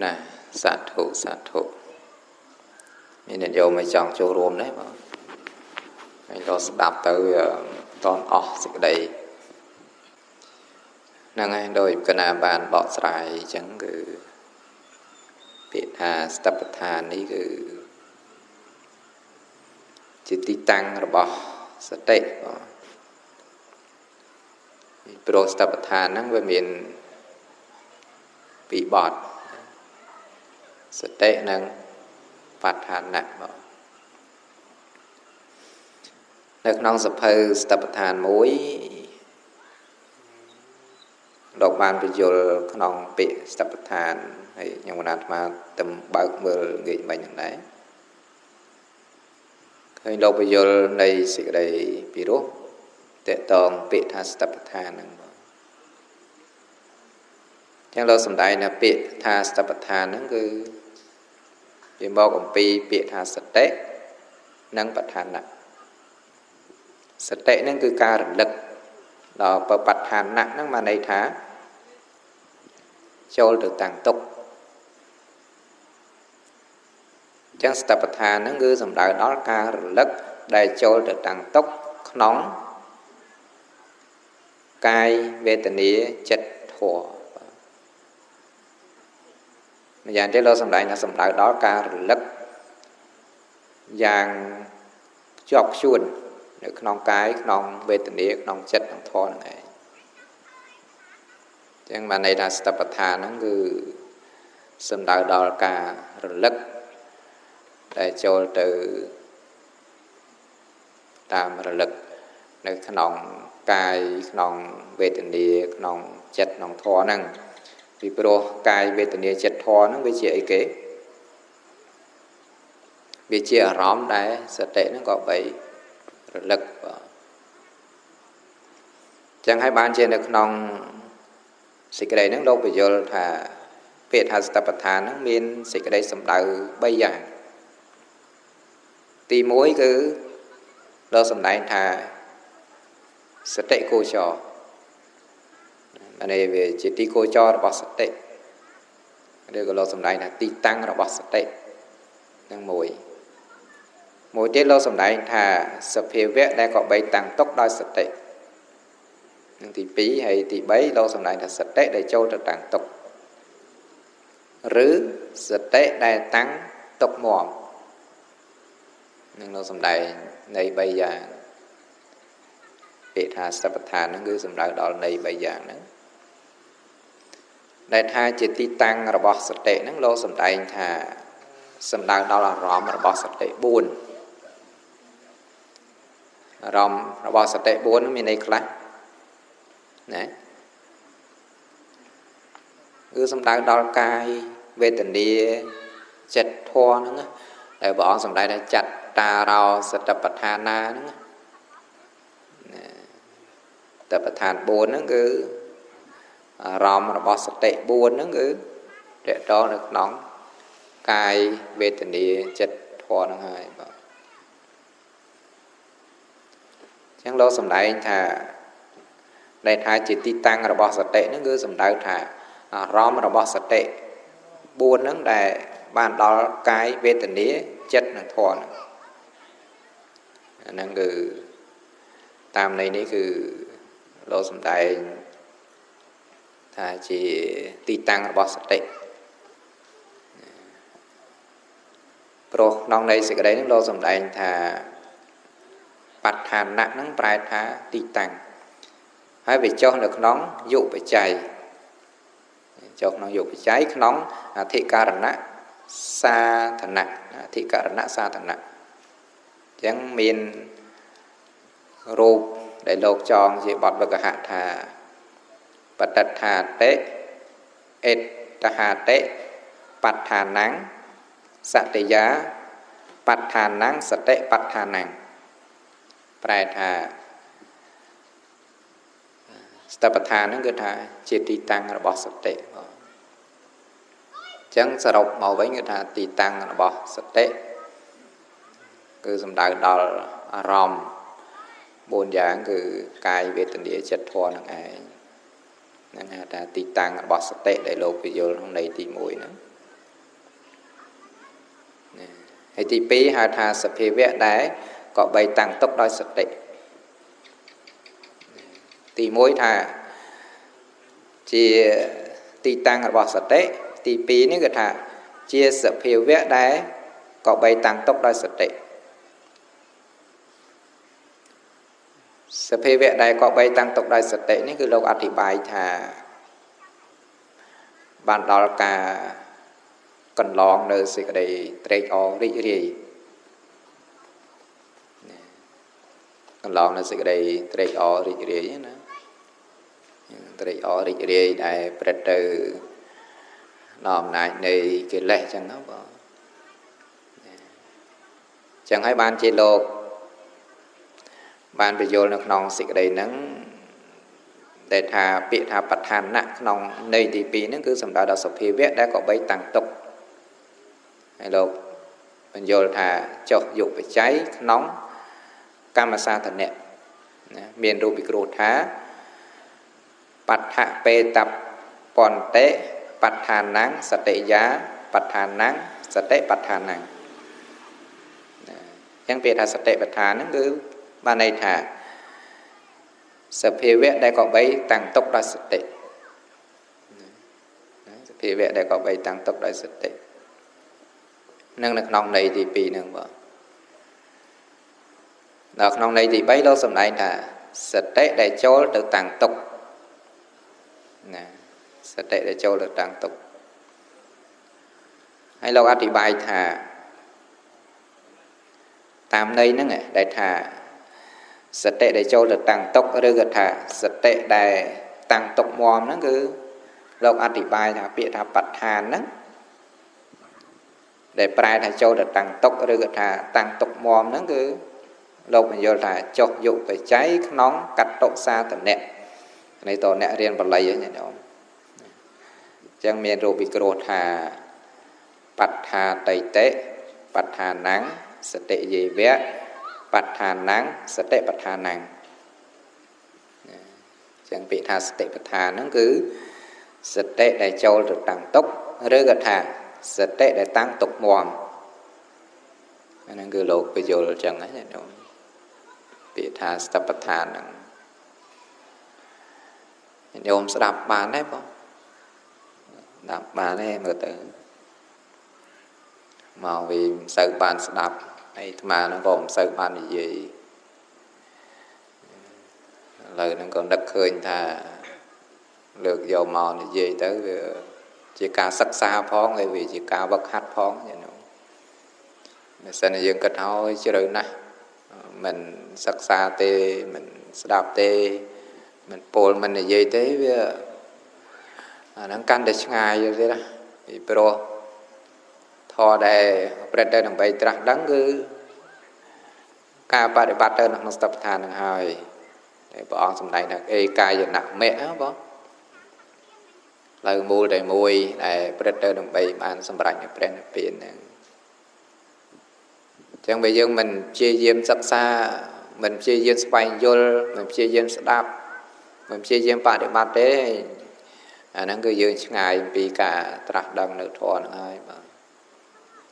ណាសាធុសាធុមានអ្នកយកមកចង់ចូលរួមដែរបងហើយដល់ស្ដាប់ទៅតនអស់សេចក្តីហ្នឹងហើយដោយកណាបានបកស្រាយអញ្ចឹងគឺពាក្យថាស្តបដ្ឋាននេះគឺជាទីតាំងរបស់សតិបងព្រោះស្តបដ្ឋានហ្នឹងវាមានពីរបទសតិនិងបដ្ឋានៈបងនៅក្នុងសភៅស្តបដ្ឋានមួយលោកបានបញ្យល់ក្នុងពាក្យស្តបដ្ឋានហើយខ្ញុំអាត្មាទំបើកមើលងាយមិញហ្នឹងដែរឃើញលោកបញ្យល់នៃសេចក្តីពិរោះតកតងពាក្យថាស្តបដ្ឋានហ្នឹងបងចឹងលោកសំដែងថាពាក្យថាស្តបដ្ឋានហ្នឹងគឺវាមកអំពីពាក្យថាសតិនិងបដ្ឋានៈសតិហ្នឹងគឺការរលឹកដល់បដ្ឋានៈហ្នឹងបានន័យថាចូលទៅតាំងទុកចឹងស្តបដ្ឋានហ្នឹងគឺសំដៅដល់ការរលឹកដែលចូលទៅតាំងទុកក្នុងកាយវេទនាចិត្តធម៌ម្យ៉ាងទៀតលោកសំដែងថាសំដៅដល់ការរលឹកយ៉ាងជាប់ខ្ជួននៅក្នុងកាយក្នុងវេទនាក្នុងចិត្តក្នុងធម៌ហ្នឹងឯងចឹងបានន័យថាស្តបដ្ឋានហ្នឹងគឺសំដៅដល់ការរលឹកដែលចូលទៅតាមរលឹកនៅក្នុងកាយក្នុងវេទនាក្នុងចិត្តក្នុងធម៌ហ្នឹងពីព្រោះកាយវេទនាចិត្តធម៌ហ្នឹងវាជាអីគេវាជាអារម្មណ៍ដែលសតិហ្នឹងក៏បីរលឹកបាទចឹងហើយបានជានៅក្នុងសេចក្តីហ្នឹងលោកបញ្យល់ថាពាក្យថាសតិប្បដ្ឋានហ្នឹងមានសេចក្តីសំដៅ3យ៉ាងទី1គឺលោកសំដែងថាសតិគោចរអានេះវាជាទីគោចររបស់សតិឬក៏លោកសំដែងថាទីតាំងរបស់សតិនឹងមួយមួយទៀតលោកសំដែងថាសភាវៈដែលក៏បីតាំងទុកដោយសតិនឹងទី2ហើយទី3លោកសំដែងថាសតិដែលចូលទៅតាំងទុកឬសតិដែលតាំងទុកមាំនឹងលោកសំដែងនៃ3យ៉ាងពាក្យថាសតិប្បដ្ឋានហ្នឹងគឺសំដៅដល់នៃ3យ៉ាងហ្នឹងដែលថាជាទីតាំងរបស់សតិហ្នឹងលោកសំដែងថាសំដៅដល់អារម្មណ៍របស់សតិ4អារម្មណ៍របស់សតិ4ហ្នឹងមានន័យខ្លះណាគឺសំដៅដល់កាយវេទនាចិត្តធម៌ហ្នឹងដែលព្រះអង្គសំដែងថាចត្តារោសតិប្បដ្ឋានាហ្នឹងតបដ្ឋាន4ហ្នឹងគឺអារម្មណ៍របស់សតិ4ហ្នឹងគឺតកតងនៅក្នុងកាយវេទនាចិត្តធម៌ហ្នឹងហើយបាទអញ្ចឹងលោកសំដែងថាដែលថាជាទីតាំងរបស់សតិហ្នឹងគឺសំដៅថាអារម្មណ៍របស់សតិ4ហ្នឹងដែលបានដល់កាយវេទនាចិត្តនិងធម៌ហ្នឹងអាហ្នឹងគឺតាមន័យនេះគឺលោកសំដែងថាជាទីតាំងរបស់សតិព្រោះក្នុងន័យសេចក្តីហ្នឹងលោកសំដែងថាបដ្ឋានៈហ្នឹងប្រែថាទីតាំងហើយវាចុះនៅក្នុងយុបច្ច័យចុះក្នុងយុបច្ច័យក្នុងអធិករណៈសាធនៈអធិករណៈសាធនៈអញ្ចឹងមានរូបដែលលោកចងជាបទវកហៈថាបតដ្ឋាតិអេតហាតិបដ្ឋានំសតិយាបដ្ឋានំសតិបដ្ឋានំប្រែថាស្តបដ្ឋានហ្នឹងគឺថាជាទីតាំងរបស់សតិបងអញ្ចឹងសរុបមកវិញគឺថាទីតាំងរបស់សតិគឺសំដៅដល់អារម្មណ៍4យ៉ាងគឺកាយវេទនាចិត្តធម៌ហ្នឹងឯងហ្នឹងហៅថាទីតាំងរបស់សតិដែលលោកពយល់ក្នុងន័យទី1ហ្នឹង ហើយទី2ហៅថាសភាវៈដែលក៏បីតាំងទុកដោយសតិទី1ថាជាទីតាំងរបស់សតិទី2នេះគឺថាជាសភាវៈដែលក៏បីតាំងទុកដោយសតិសភាវៈដែលក៏បីតាំងទុកដោយសតិនេះគឺលោកអធិប្បាយថាបានដល់ការកន្លងនៅសេចក្តីត្រេកអររីករាយកន្លងនៅសេចក្តីត្រេកអររីករាយណាត្រេកអររីករាយដែលប្រព្រឹត្តទៅដល់អំណាចនៃកិលេសចឹងណាបងចឹងហើយបានជាលោកបានបញ្យល់នៅក្នុងសេចក្តីហ្នឹងដែលថាពាក្យថាបឋានៈក្នុងន័យទី2ហ្នឹងគឺសំដៅដល់សភាវៈដែលក៏បីតាំងទុកហើយលោកបញ្យល់ថាចុះយុបច្ច័យក្នុងកម្មសាធនៈណាមានរូបវិគ្រោះថាបដ្ឋបេតពន្តិបដ្ឋានំសតិយាបដ្ឋានំសតិបដ្ឋានំណាអញ្ចឹងពាក្យថាសតិបដ្ឋានហ្នឹងគឺបានន័យថាសភាវៈដែលក៏បីតាំងទុកដោយសតិសភាវៈដែលក៏បីតាំងទុកដោយសតិនឹងនៅក្នុងន័យទី2ហ្នឹងបងដល់ក្នុងន័យទី3លោកសម្ដែងថាសតិដែលចូលទៅតាំងទុកណាសតិដែលចូលទៅតាំងទុកហើយលោកអធិប្បាយថាតាមន័យហ្នឹងដែលថាសតិដែលចូលទៅតាំងទុកឬក៏ថាសតិដែលតាំងទុកមហ្នឹងគឺលោកអធិប្បាយថាពាក្យថាបដ្ឋានហ្នឹងដែលប្រែថាចូលទៅតាំងទុកឬក៏ថាតាំងទុកមហ្នឹងគឺលោកបញ្យល់ថាចុះយុបច្ច័យក្នុងកត្តុសាធនៈនេះតអ្នករៀនបាលីហ្នឹងញាតិញោមអញ្ចឹងមានរូបវិគ្រោះថាបដ្ឋាតៃតិបដ្ឋានំសតិយេវៈបដ្ឋានំសតិបដ្ឋានំអញ្ចឹងពាក្យថាសតិបដ្ឋានហ្នឹងគឺសតិដែលចូលទៅតាំងទុកឬក៏ថាសតិដែលតាំងទុកមហ្នឹងគឺលោកបញ្យល់អញ្ចឹងណាញាតិញោមពាក្យថាសតិបដ្ឋានហ្នឹងញោមស្ដាប់បានទេបងស្ដាប់បានទេមើលទៅមកវាមិនសូវបានស្ដាប់ហើយអាត្មាហ្នឹងក៏មិនសូវបាននិយាយឥឡូវហ្នឹងក៏នឹកឃើញថាលើកយកមកនិយាយទៅវាជាការសិក្សាផងហើយវាជាការវឹកហាត់ផងញោមបើសិនជាយើងគិតហើយជ្រៅណាស់មិនសិក្សាទេមិនស្ដាប់ទេមិនពោលមិននិយាយទេវាអាហ្នឹងកាន់តែឆ្ងាយទៀតណាពីព្រោះធម៌ដែលប្រព្រឹត្តទៅដើម្បីត្រាស់ដឹងគឺការបដិបត្តិទៅក្នុងសតិប្បដ្ឋានហ្នឹងហើយតែព្រះអង្គសម្ដែងថាអេកាយនៈមៈបងផ្លូវមូលតែមួយដែលប្រព្រឹត្តទៅដើម្បីបានសម្រេចនៅព្រះនិព្វានហ្នឹងអញ្ចឹងបើយើងមិនព្យាយាមសិក្សាមិនព្យាយាមស្វែងយល់មិនព្យាយាមស្ដាប់មិនព្យាយាមបដិបត្តិទេអាហ្នឹងគឺយើងឆ្ងាយពីការត្រាស់ដឹងនៅធម៌ហ្នឹងហើយបាទ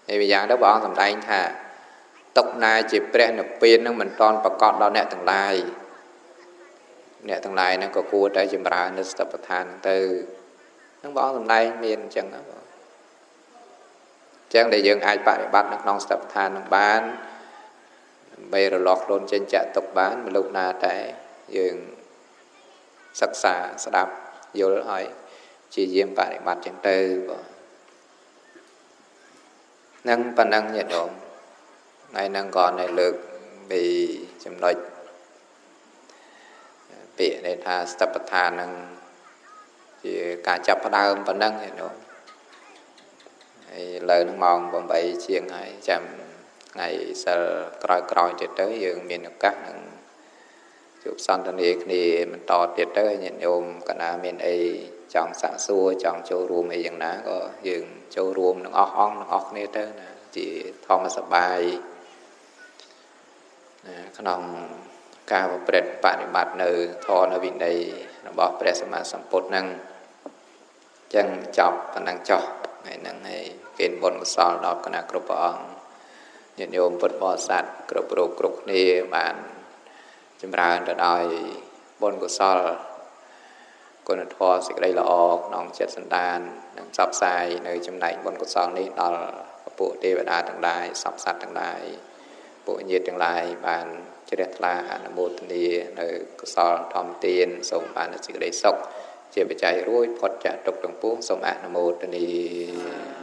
ហើយម្យ៉ាងទៅព្រះអង្គសម្ដែងថាទុកណាជាព្រះនិព្វាននឹងមិនតាន់ប្រកបដល់អ្នកទាំងឡាយអ្នកទាំងឡាយហ្នឹងក៏គួរតែចម្រើននៅសតិប្បដ្ឋានហ្នឹងទៅហ្នឹងព្រះអង្គសម្ដែងមានអញ្ចឹងណាបងអញ្ចឹងដែលយើងអាចបដិបត្តិនៅក្នុងសតិប្បដ្ឋានហ្នឹងបានដើម្បីរលាស់ខ្លួនចេញចាក់ទុកបានមនុស្សណាតែយើងសិក្សាស្ដាប់យល់ហើយជាយាមបដិបត្តិចឹងទៅបងនឹងប៉ុណ្ណឹងញាតិញោមថ្ងៃហ្នឹងក៏នៅលើកពីចំណុចពាក្យនេះថាសតិប្បដ្ឋានហ្នឹងជាការចាប់ផ្ដើមប៉ុណ្ណឹងញាតិញោមហើយឥឡូវហ្នឹងម៉ោង8ជាងហើយចាំថ្ងៃសិលក្រោយៗទៀតទៅយើងមានឱកាសនឹងជួបសន្ទនាគ្នាបន្តទៀតទៅញាតិញោមកណាមានអីចង់សាកសួរចង់ចូលរួមអីយ៉ាងណាក៏យើងចូលរួមនឹងអស់អង្គនឹងអស់គ្នាទៅណាជាធម្មសបាយណាក្នុងការប្រព្រឹត្តបដិបត្តិនៅធម៌នៅវិន័យរបស់ព្រះសម្មាសម្ពុទ្ធហ្នឹងអញ្ចឹងចប់ប៉ុណ្ណឹងចុះ ថ្ងៃហ្នឹងហើយគេបុណ្យកុសលដល់គណៈគ្រប់ព្រះអង្គញាតិញោមពុទ្ធបរិស័ទគ្រប់រូបគ្រប់គ្នាបានចម្រើនទៅដោយបុណ្យកុសលគុណធម៌សេចក្តីល្អក្នុងចិត្តសន្តាននិងផ្សព្វផ្សាយនៅចំណែកបុណ្យកុសលនេះដល់ពួកទេវតាទាំងឡាយសព្វសត្វទាំងឡាយពួកញាតិទាំងឡាយបានជ្រះថ្លាអនុមោទនានៅកុសលធម្មទានសូមបានសេចក្តីសុខជាបច្ច័យរួចផុតចាកទុក្ខទាំងពួងសូមអនុមោទនា។